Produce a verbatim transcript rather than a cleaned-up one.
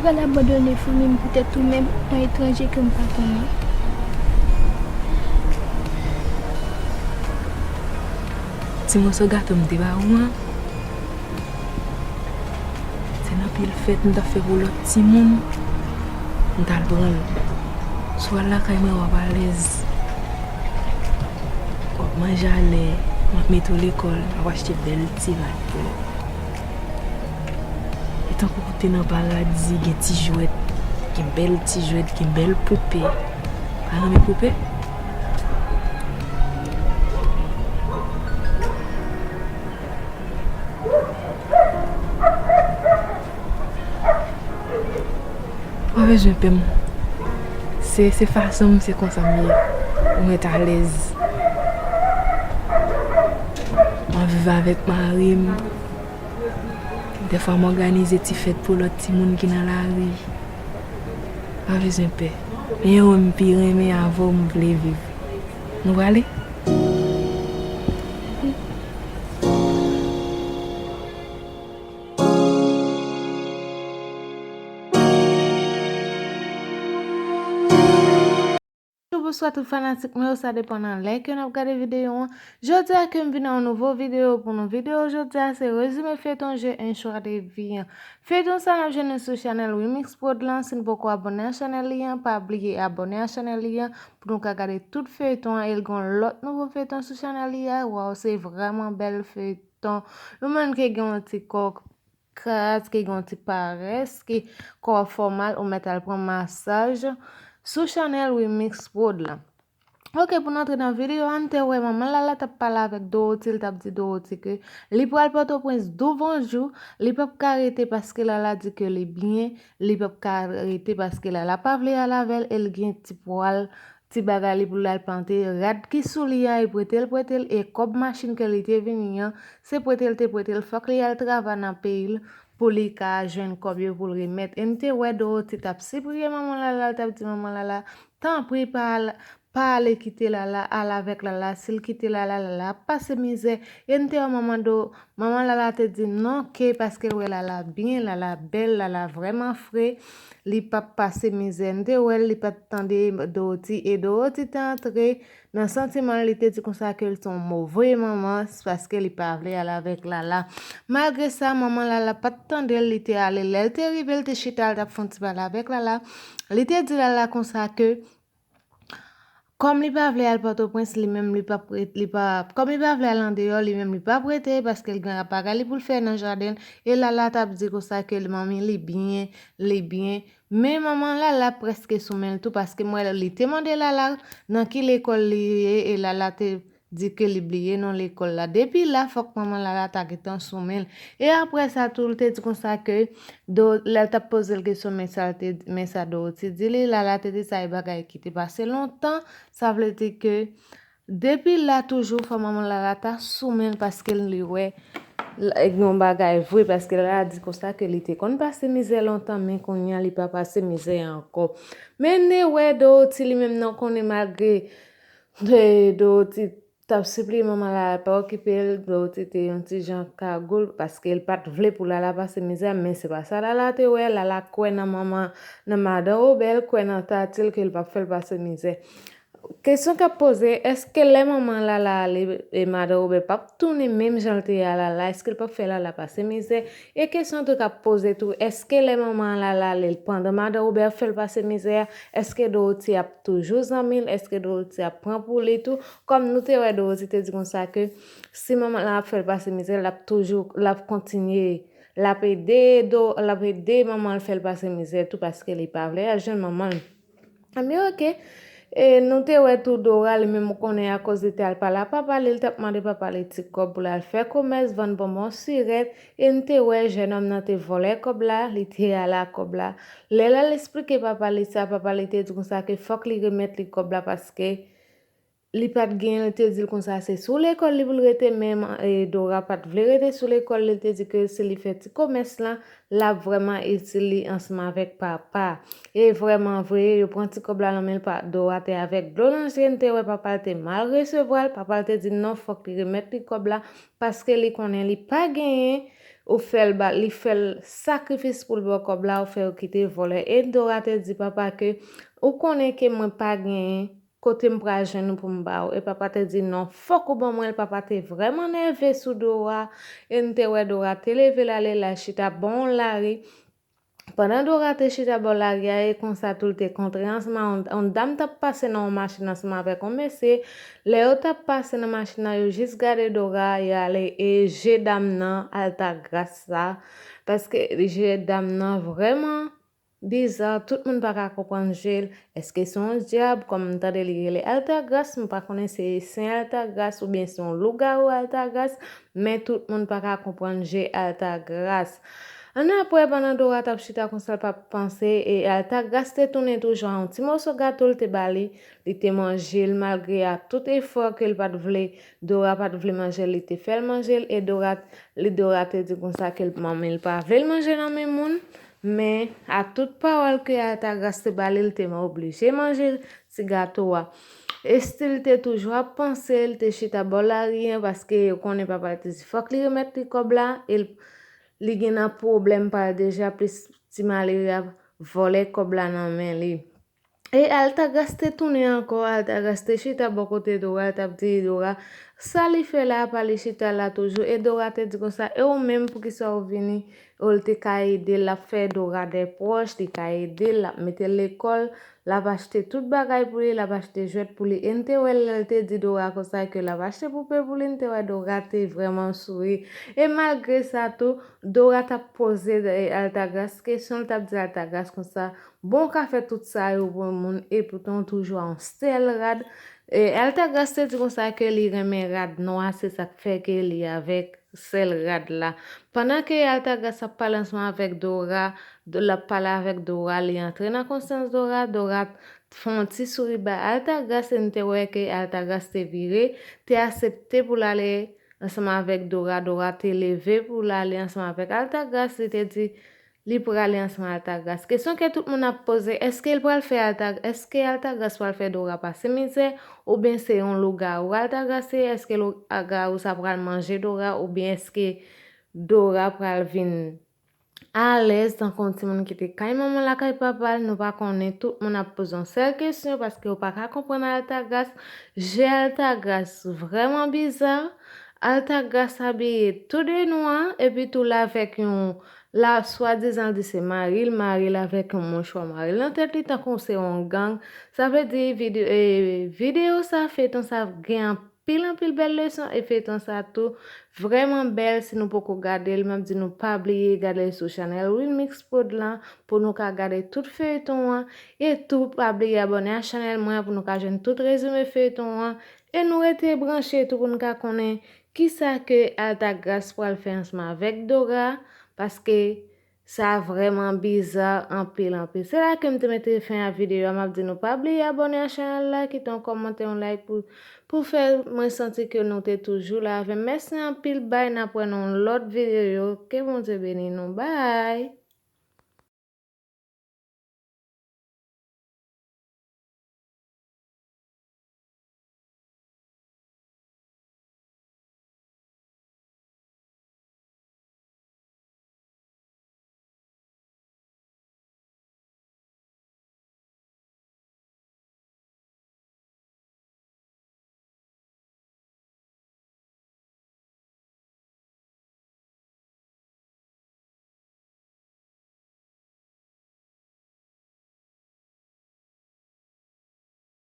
Pral abandone fanmi m poutèt ou menm, yon etranje ke m pa konnen. Ti moso gato m te ba ou an, se nan pil fèt m t ap fè pou lòt timoun, m t al pran l. Si w al lakay mwen, w ap alèz. W ap manje alè, m ap mete w lekòl, m ap achte bèl ti rad pou ou. E tankou w te nan paradi, gen ti jwèt, gen bèl ti jwèt, gen bèl poupe. Pa renmen poupe? Pa bezwen pè m. Se, se fason m, se konsa m ye. Mwen t alèz. Mwen viv avèk mari m. Dèfwa m òganize ti fèt pou lòt timoun ki nan lari. Pa bezwen pè. Men yo menm pi renmen avè w, m vle viv. Nou prale? Bonjou, bonswa tout fanatik mwen yo, sa depann nan lè ke n ap gade videyo an. Jodi a ke m vin ak yon nouvo videyo pou nou. Videyo jodi a se rezime feyton Je, Un choix de vie an. Feyton sa n ap jwenn li sou chanèl Remix Prod lan. Si n poko abòne a chanèl li an, pa bliye abòne a chanèl li an pou nou ka gade tout feyton an. E l gen yon lòt nouvo feyton sou chanèl li a. Waw, se vrèman bèl feyton. Yon moun ki gen yon ti kò kras, ki gen yon ti parès, ki kò fòmal, ou mèt al pran masaj sou chanèl Remix Prod lan. Ok, pou n antre nan videyo a, n te wè manman Lala t ap pale avèk Dorothy, l t ap di Dorothy ke li pral Pòtoprens douvan jou, li p ap ka rete paske Lala di ke li byen, li p ap ka rete paske Lala pa vle al avè l e l gen ti pwal, ti bagay li pou l al plante, rad ki sou li a, e prete l, prete l, e kòb machin ke li te vini an, se prete l te prete l, fòk li al travay nan peyi l pou li ka jwenn kòb yo pou l remèt. E n te wè Dorothy t ap sipliye manman Lala, l t ap di manman Lala, tanpri pa al, pa ale kite Lala, al avèk Lala, si l kite Lala, Lala ap pase mizè. E n te wè manman Do, manman Lala te di non ke paske l wè Lala byen, Lala bèl, Lala vrèman fre, li p ap pase mizè. N te wè l, li pa t tande Dorothy, e Dorothy te antre nan santiman l, li te di konsa ke l se yon move manman, paske li pa vle al avèk Lala. Malgre sa, manman Lala pa t tande l, li te ale. Lè l te rive, l te chita, l t ap fè yon ti pale avèk Lala. Li te di Lala konsa ke, kòm li pa vle al Pòtoprens, li menm li p ap ret-, li p ap, kòm li pa vle al andeyò, li menm li p ap rete, paske l gen bagay li pou l fè nan jaden l. E Lala t ap di konsa ke manmi li byen, li byen. Men manman Lala prèske sou men l tou, paske m wè li te mande Lala nan ki lekòl li ye, e Lala te di ke li bliye non lekòl la. Depi la, fòk manman Lala ta gentan sou men l. E apre sa tou, l te di konsa ke Do, lè l t ap poze l kesyon, men sa l te, men sa Dorothy di li, Lala te di sa e bagay ki te pase lontan, sa vle di ke depi la toujou fò manman Lala ta sou men l paske li wè l gen yon bagay vre, paske Lala di konsa ke li te konn pase mizè lontan, men kounye a li pa pase mizè ankò. Men n te wè Dorothy li menm nan konnen malgre, e, Dorothy t ap sipliye manman Lala pa okipe l, Dorothy te yon ti jan kagoul paske l pa t vle pou Lala pase mizè, men se pa sa Lala te wè. Lala kwè nan manman, nan madan Wobè, l kwè nan tati l ke l p ap fè l pase mizè. Kesyon k ap poze, èske lè manman Lala ale, e madan Wobè p ap tounen menm jan l te ye a Lala, èske l p ap fè Lala pase mizè? E kesyon tou k ap poze tou, èske lè manman Lala ale, pandan madan Wobè ap fè l pase mizè a, èske Dorothy ap toujou zanmi l? Èske Dorothy ap pran pou li tou? Kòm nou te wè Dorothy te di konsa ke si manman l ap fè l pase mizè, l ap toujou, l ap kontinye, l ap ede Do, l ap ede manman l fè l pase mizè tou paske li pa vle al jwenn manman l. Ebyen, oke. E nou te wè tou Dora, li menm ou konnen akoz li te al pale a papa li, li t ap mande papa li ti kòb pou l al fè komès, vann bonbon sirèt. E n te wè jènòm nan te vòlè kòb la, li te ale ak kòb la. Lè l al esplike papa li sa, papa li te di konsa ke fòk li remèt li kòb la paske li pa t genyen, li te di l konsa se sou lekòl li pou l rete, men, e, Dora pa t vle rete sou lekòl, li te di ke si li fè ti komès lan, l ap vrèman itil li ansanm avèk papa. E vrèman vre, yo pran ti kòb la nan men l, pa, Dora te avèk dlo nan je, n te wè papa l te mal resevwa l, papa l te di non, fòk li remèt li kòb la, paske li konnen li pa genyen, ou fè l ba, li fè l sakrifis pou l ba w kòb la, ou fè yo kite vòlè. E Dora te di papa ke ou konnen ke mwen pa genyen kote m pral jwenn ou pou m ba ou. E papa te di non, fòk ou ban mwen l. Papa te vrèman nève sou Dora. E n te wè Dora te leve l ale, l al chita bò yon lari. Pandan Dora te chita bò lari a, e konsa tou l te kontre ansanm a yon, yon dam t ap pase nan yon machin ansanm avèk yon mesye. Lè yo t ap pase nan machin nan, yo jis gade Dora, y ale e je dam nan, Altagras sa. Paske je dam nan vrèman biza, tout moun pa ka konprann je l. Èske se yon dyab? Kòm m tande li rele Altagras, m pa konnen se sen Altagras oubyen se yon lougawou Altagras, men tout moun pa ka konprann je Altagras. Annapre, pandan Dora t ap chita konsa, l p ap panse, e Altagras te tounen toujou a yon ti moso gato, l te ba li, li te manje l, malgre a tout efò ke l pa t vle, Dora pa t vle manje l, li te fè l manje l, e Dora, li, Dora te di konsa ke l, manmi l pa vle l manje nan men moun, men a tout pawòl ke Altagras te ba li, l te oblije manje ti gato a. Estil te toujou ap panse, l te chita bò lari a, paske yo konnen papa l te di fòk li remèt li kòb la, e l, li gen nan pwoblèm pa l deja, plis ti malere a vòlè kòb la nan men li. E Altagras te tounen ankò, Altagras te chita bò kote Dora, l t ap di Dora, sa li fè la, apa li chita la toujou? E Dora te di konsa, e ou menm, poukisa ou vini? Ou l te ka ede l, l ap fè Dora dè pwòch, li ka ede l, l ap mete l lekòl, l ap achte tout bagay pou li, l ap achte jwèt pou li. E n te wè l lè l te di Dora konsa ke l ap achte poupe pou li, n te wè Dora te vrèman souri. E malgre sa tou, Dora t ap poze, e, Altagras kesyon, l t ap di Altagras konsa, bon, w ka fè tout sa yo pou moun, epoutan w toujou a yon sèl rad. E, Altagras te di konsa ke li renmen rad nwa, se sa k fè ke li avèk sèl rad la. Pandan ke Altagras ap pale ansanm avèk Dora, Do-, l ap pale avèk Dora, li antre nan konsyans Dora, Dora fè yon ti souri bay Altagras, e n te wè ke Altagras te vire, te aksepte pou l ale ansanm avèk Dora. Dora te leve pou l ale ansanm avèk Altagras, li te di li prale ansanm ak Altagras. Kesyon ke tout moun ap poze, èske l pral fè Alta-, èske Altagras pral fè Dora pase mizè, oubyen se yon lougawou Altagras ye? Èske lougawou sa pral manje Dora, oubyen èske Dora pral vin alèz tankou yon timoun ki te kay manman l, lakay papa l? Nou pa konnen, tout moun ap poze yon sèl kesyon, paske yo pa ka konprann Altagras. Je Altagras vrèman biza. Altagras abiye tou de nwa, epi tou l avèk yon, la, swadizan l di se mari l, mari l avèk yon mouchwa mari l nan tèt li, tankou se yon gang. Sa vle di vide-, e, videyo sa, feyton sa gen anpil, anpil bèl leson, e feyton sa tou vrèman bèl. Si nou poko gade l, m ap di nou pa bliye gade l sou chanèl Wilmix Prod lan pou nou ka gade tout feyton an, e tou pa bliye abòne a chanèl mwen an pou nou ka jwenn tout rezime feyton an. E nou rete branche tou pou n ka konnen kisa ke Altagras pral fè ansanm avèk Dora, paske sa vrèman biza anpil, anpil. Se la ke m te mete fen a videyo a. M ap di nou pa bliye abòne a chanèl la, kite yon kòmantè, yon like pou, pou fè mwen santi ke nou te toujou la avè m. Mèsi anpil, bay, n ap wè nan yon lòt videyo. Ke Bondye beni nou. Bay!